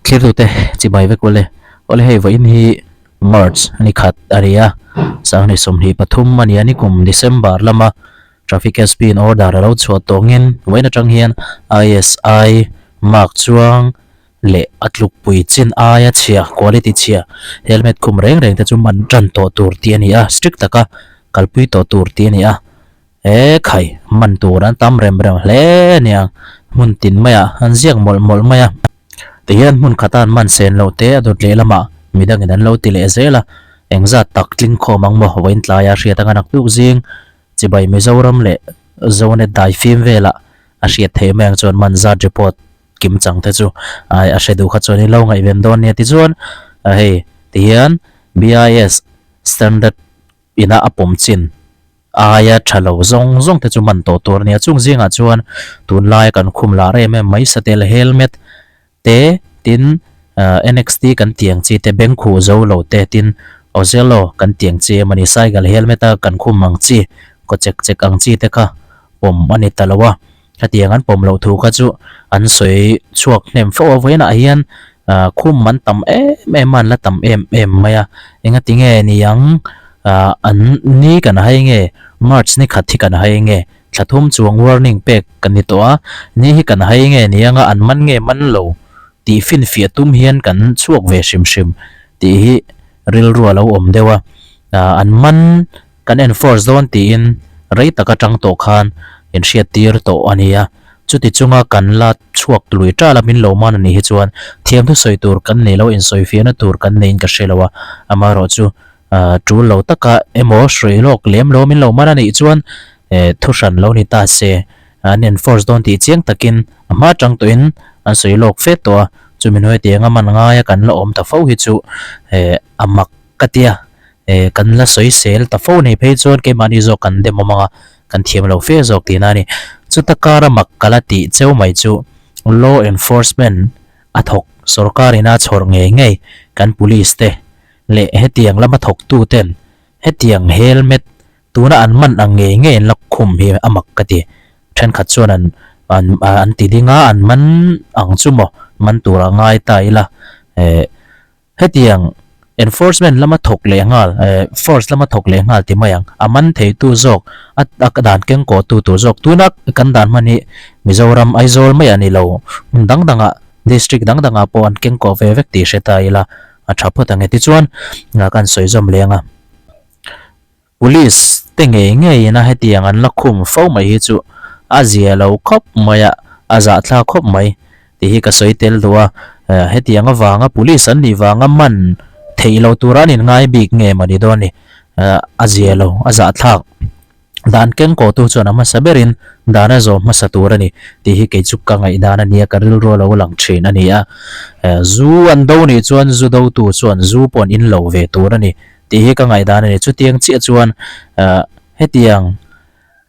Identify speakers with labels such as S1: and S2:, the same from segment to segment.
S1: Thlirtute chibai vek ule. Awle hei vawiin hi March ni khat a ni a, sanghnih 23 a ni a, nikum December lama Traffic SP in order a lo chhuah tawngin vawiin atang hian ISI mark chuang leh a tlukpui chin aia chhia, quality chhia, helmet khum reng reng te chu man tan tawh tur tih a ni a, strict taka kalpui tawh tur tih a ni a. He khai man tur an tam rem rem hle a nia, hmun tin maiah an ziak mawlh mawlh mai a. Tihian hmun khata an man sen loh te a dawt lehlamah midangin an lo ti leh zel a, engzat tak tling khawm ang maw vawiin tlaia hriat anga naktuk zing chibai Mizoram leh Zonet daifim velah a hriat theih mai ang chuan man zat report kim chang te chu ai a hre duh kha chuan in lo ngaihven dawn nia tichuan hei tihian BIS standard ina a pawm chin aia tha lo zawng zawng te chu man tawh tur a nia. Chung zingah chuan tunlaia kan khum lar em em mai satel helmet te tin NXT kan tih ang chi te beng khuh zo lo te tin Ozello kan tih ang chi emawni cycle helmet a kan khum ang chi kaw chek chek ang chi te kha pawm a ni ta lo a. Hetiang an pawm loh thu kha chu an sawi chhuak hnem fo a, vawiinah hian ah khum an tam em em a, an la tam em em mai a, engati nge niang ah an ni kan hai nge March ni khat hi kan hai nge thla thum chuang warning pek kan ni tawh a, ni hi kan hai nge niang a an man nge man lo tih finfiah tum hian kan chhuak ve hrim hrim tih hi rilru a lo awm deuh a, ah an man. Kan enforce dawn tiin rei tak atang tawh khan inhriat tir tawh a ni a, chuti chunga kan la chhuak lui tal a min lo man a nih hi chuan thiamthu sawi tur kan nei lo, insawifiahna tur kan neiin ka hre lo a, amaherawhchu tul lo taka emaw hruai lawk lem lo min lo man a nih chuan thu hran lo ni ta se, an enforce dawn tih chiang takin a hma atang tawhin an sawi lawk fe tawh a, chumi hnuai tianga man ngaia kan la awm ta fo hi chu a mak ka ti a. Eh kan la sawi sel ta fo nei phei chuan keimahni zawk kan dem awm ang a, kan thiam lo fe zawk tihna a ni. Chuta kara mak ka la tih cheu mai chu law enforcement a thawk sorkar ina chhawr ngei ngei kan police te leh hetiang lama thawktu ten hetiang helmet tuna an man ang ngei ngei an la khum hi a mak ka ti. Thenkhat chuan an an an ti ding a, an man ang chu maw man tur a ngai ta ila eh. Hetiang enforcement lama thawk leh nghal, force lama thawk leh nghal ti mai ang. A man theitu zawk, a a dan kengkawhtu tur zawk. Tuna kan dan hman hi Mizoram, Aizawl mai a ni lo. Hmun dang dangah, district dang dangah pawh an kengkawh ve vek tih hre ta ila a tha phawt ang e. Tichuan, kan sawi zawm leng a. Police te ngei ngeiin a hetiang an la khum fo mai hi chu a zia lo khawp mai a, a zahthlak khawp mai tih hi ka sawi tel duh a, hetiang avanga police an nih vanga man theih loh tura an inngai bik nge mawni dawn ni, a zia lo, a zahthlak. Dan kengkawhtu chuan a hmasa berin dan a zawm hmasa tur a ni tih hi kei chu ka ngaihdan a nia, ka rilru a lo lang thin a ni a. Zu an do nih chuan zu dotu chuan zu pawh an in lo ve tur a ni. Tih hi ka ngaihdan a ni. Chutiang chiah chuan hetiang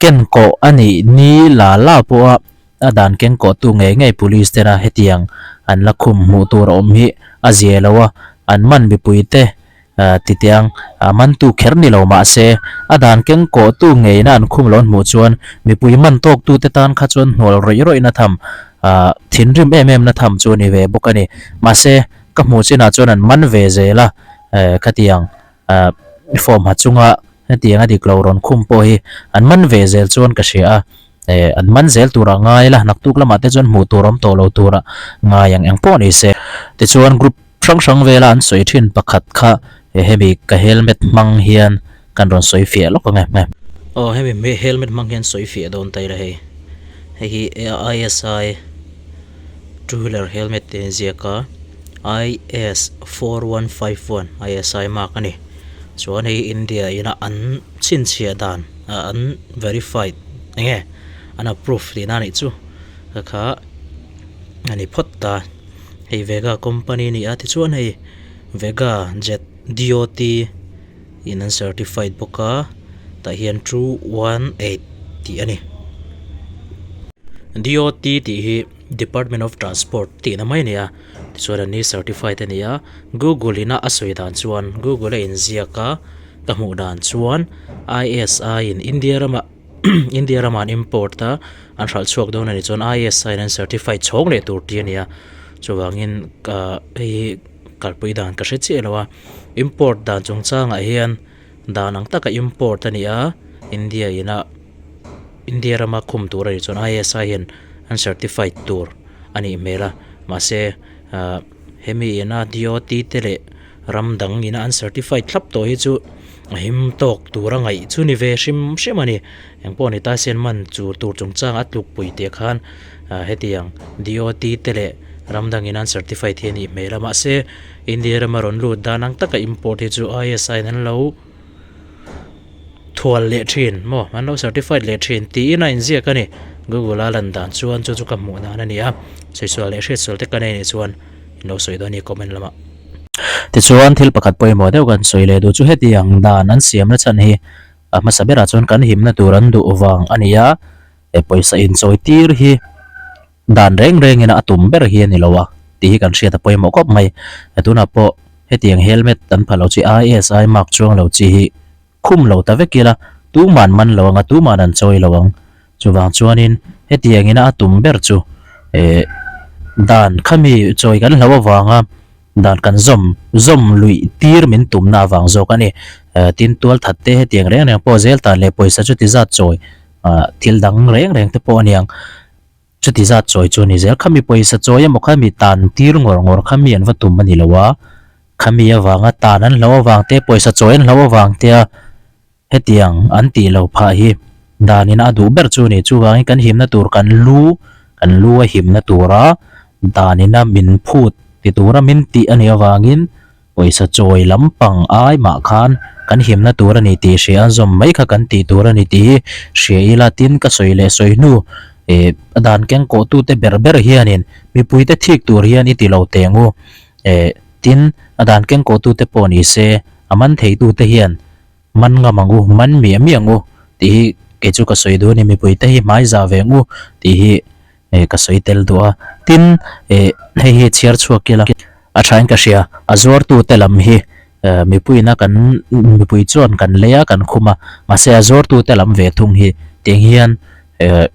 S1: kenkawh a nih ni la la pawha a dan kengkawhtu ngei ngei police tena hetiang an la khum hmuh tur a awm hi a zia lo a, an man mipuite titiang mantu kher ni lo mah se a dan kengkawhtu ngeina an khum lo an hmuh chuan mipui man tawktute tan kha chuan hnual rawih rawihna tham thinrim em em na tham chu a ni ve bawk a ni. Mahse ka hmuh chinah chuan an man ve zel a. eh khatiang ah form ha chunga hetiang a dik lo rawn khum pawh hi an man ve zel chuan ka hria a eh an man zel turah ngai la naktuk lamah te chuan hmuh tur awm tawh lo turah ngai ang eng pawh ni se tichuan group hrang hrang vela an sawi thin pakhat kha eh hemi ka helmet hmang hian kan rawn sawi fiah lawk ang em. Aw hemi helmet hmang hian sawi fiah dawn ta ila hei hei hi I_S_I two wheeler helmet te an ziak a I_S 4151 I_S_I mark a ni chuan hei India ina an chhinchhiah dan ah an verified eng nge an approve tihna a nih chu kha kha a ni phawt ta hei Vega company a ni a tichuan hei Vega jet D_O_T in an certified bawk a tah hian 218 tih a ni D_O_T tih hi Department of Transport tihna mai a ni a tichuan an ni certified a ni a Google ina a sawi dan chuan Google a inziak a ka hmuh dan chuan I_S_I in India ramah India ramah an import a an hralh chhuak dawn a nih chuan I_S_I in an certified chhawng leh tur tih a ni a. Chuvangin ka hei hi kalpui dan ka hre chiah lo a, import dan chungchangah hian dan ang taka import a ni a, India ina India rama khum tur a nih chuan I_S_I hian an certified tur a nih hmel a, mahse ah hemi ina D_O_T te leh ram dang ina an certified thlap tawh hi chu a him tawk tur a ngaih chu ni ve hrim hrim a ni. Engpawh ni ta se man chu tur chungchang a tlukpui tih khan ah hetiang D_O_T te leh ram dang in an certified hi a nih hmel a mahse India rama rawn lut dan ang taka import hi chu I_S_I in an lo thual leh thin maw an lo certified leh thin tiin a inziak a ni. Google a lan dan chuan chu chu ka hmuh dan a ni a sawisawh leh hriatsual te ka nei anih chuan in lo sawi dawn a ni comment lamah. Tichuan thil pakhat pawimawh deuh kan sawi leh duh chu hetiang dan an siamna chhan hi a hmasa berah chuan kan himna tur an duh vang a ni a, he pawisa inchawi tir hi dan reng rengin a tum ber hi a ni lo a tih hi kan hriat a pawimawh khawp mai. Tunah pawh hetiang helmet an phal lo chi I_S_I mark chuang lo chi hi khum lo ta vek ila tuman man lo ang a tuman an chawi lo ang. Chuvang chuanin hetiang ina a tum ber chu eh dan khami chawi kan hlo avanga dan kan zawm zawm luih tir min tumna avang zawk a ni. Eh tin tual that te hetiang reng reng pawh zel tan leh pawisa chuti zat chawi ah thil dang reng reng te pawh a niang. Chuti zat chawi chu a ni zel. Khami pawisa chawi emaw khami tan tir ngawr ngawr khami an va tum a ni lo a. Khami avanga tan an hlo avang te pawisa chawi an hlo avang te a hetiang an tih lo phah hi danin a duh ber chu a ni. Chuvangin kan himna tur kan lu kan lu a himna tura danin a min phut ti tura min tih a nih avangin pawisa chawi lampang ai mah khan kan himna tur a ni tih hria a zawm mai kha kan tih tur a ni tih hi hria ila tin ka sawi leh sawi hnu eh a dan keng kawh tute ber ber hianin mipuite thik tur hian i ti lo teng u eh tin a dan keng kawh tute pawh ni se a man thei tute hian man ngam ang u man miah miah ang u tih hi kei chu ka sawi duh a ni mipui te hi hmai zah ve ang u tih hi eh ka sawi tel duh a tin eh hei hi chhiar chhuak ila a thain ka hria a zuartu te lam hi eh mipuiin a kan mipui chuan kan lei a kan khum a mahse a zuartu te lam ve thung hi tiang hian eh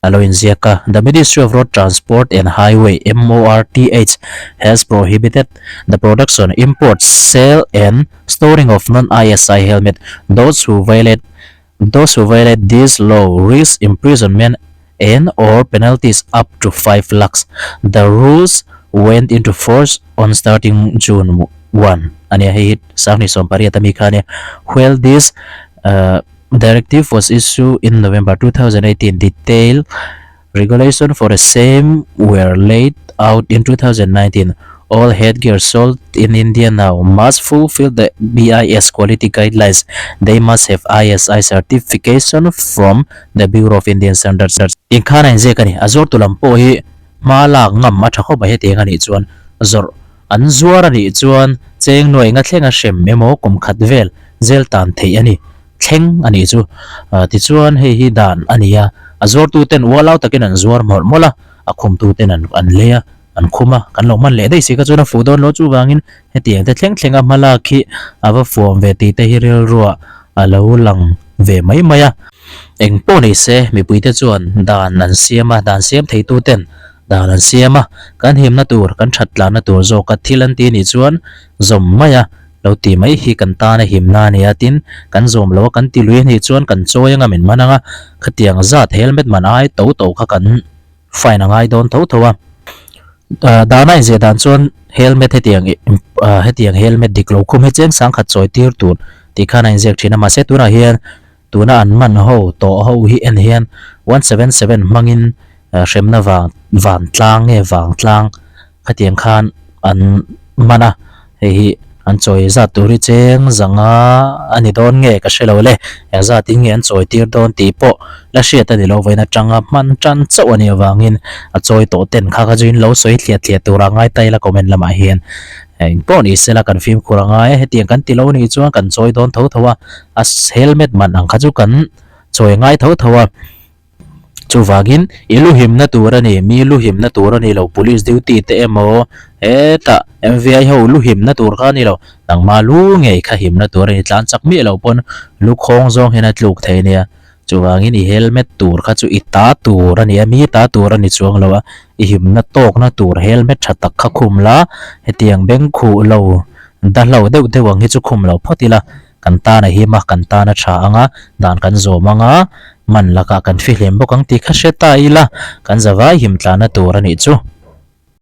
S1: a lo inziak a the ministry of road transport and highway M_O_R_T_H has prohibited the production import sale and storing of non-I_S_I helmet those who violate Those who violate this law risk imprisonment and or penalties up to 5 lakhs. The rules went into force on starting June 1. Ania hei hi sanghnih 18 ami kha ania. While this uh, directive was issued in November 2018, detailed regulation for the same were laid out in 2019. All headgear sold in India now must fulfill the BIS quality guidelines. They must have ISI certification from the Bureau of Indian Standards. Inkhana inziak a ni. A zuartu lam pawh hi hma lak ngam a tha khawp mai hetiang a nih chuan zawrh an zuar a nih chuan cheng nuai nga thleng a hrem emaw kum khat vel zel tan theih a ni. Thleng a nih chu. Tichuan hei hi dan a ni a, a zuartu ten ualau takin an zuar mawlh mawlh a, a khumtu ten an an lei a, an khum a, kan lo hman leh daih si kha chuan a fuh dawn lo chuvangin hetiang te thleng thleng a hma lak hi a va fuam ve tih te hi rilruah a lo lang ve mai mai a. Eng pawh ni se mipuite chuan dan an siam a, dan siam theitu ten dan an siam a, kan himna tur, kan that tlanna tur zawka thil an ti nih chuan zawm mai a, Lo ti mai hi kan tan a himna a nia tin kan zawm lo a kan ti lui a nih chuan kan chawi anga min man anga khatiang zat helmet man ai to to kha kan fine a ngai dawn tho tho a. Dana inziah dan chuan helmet hetiang hetiang helmet dik lo khum hi cheng sangkhat chawi tir tur tih khan a inziak thin a mahse tunah hian tuna an man ho tawh ho hi en hian 177 hmangin hremna vang vantlang nge vangtlang Khatiang khan an man a, hei hi an chawi zat tur hi cheng zanga a ni dawn nge ka hre lo le, eng zatin nge an chawi tir dawn tih pawh la hriat a ni lo vawiin atanga hman tan chauh a nih avangin a chawi tawh ten kha kha chu in lo sawi thliah thliah tura ngai ta ila comment lamah hian eng pawh ni sela kan fimkhur a ngai a, hetiang kan ti lo nih chuan kan chawi dawn tho tho a, a helmet man ang kha chu kan chawi ngai tho tho a. Chuvangin, i lu himna tur a ni, mi lu himna tur a ni lo, police duty te emaw hetah M_V_I ho lu himna tur kha a ni lo, nangma lu ngei kha himna tur a ni, tlan chak miah lo pawn lu khawng zawng hian a tluk thei ania. Chuvangin i helmet tur kha chu i ta tur a ni a, mi ta tur a ni chuang lo a, i himna tawkna tur helmet tha tak kha khum la, hetiang beng khuh lo dahlo deuh deuh ang hi chu khum lo phawt ila, kan tan a him a, kan tan a tha ang a, dan kan zawm ang a, man lakah kan fihlim bawk ang tih kha hre ta ila, kan zavai him tlanna tur a nih chu.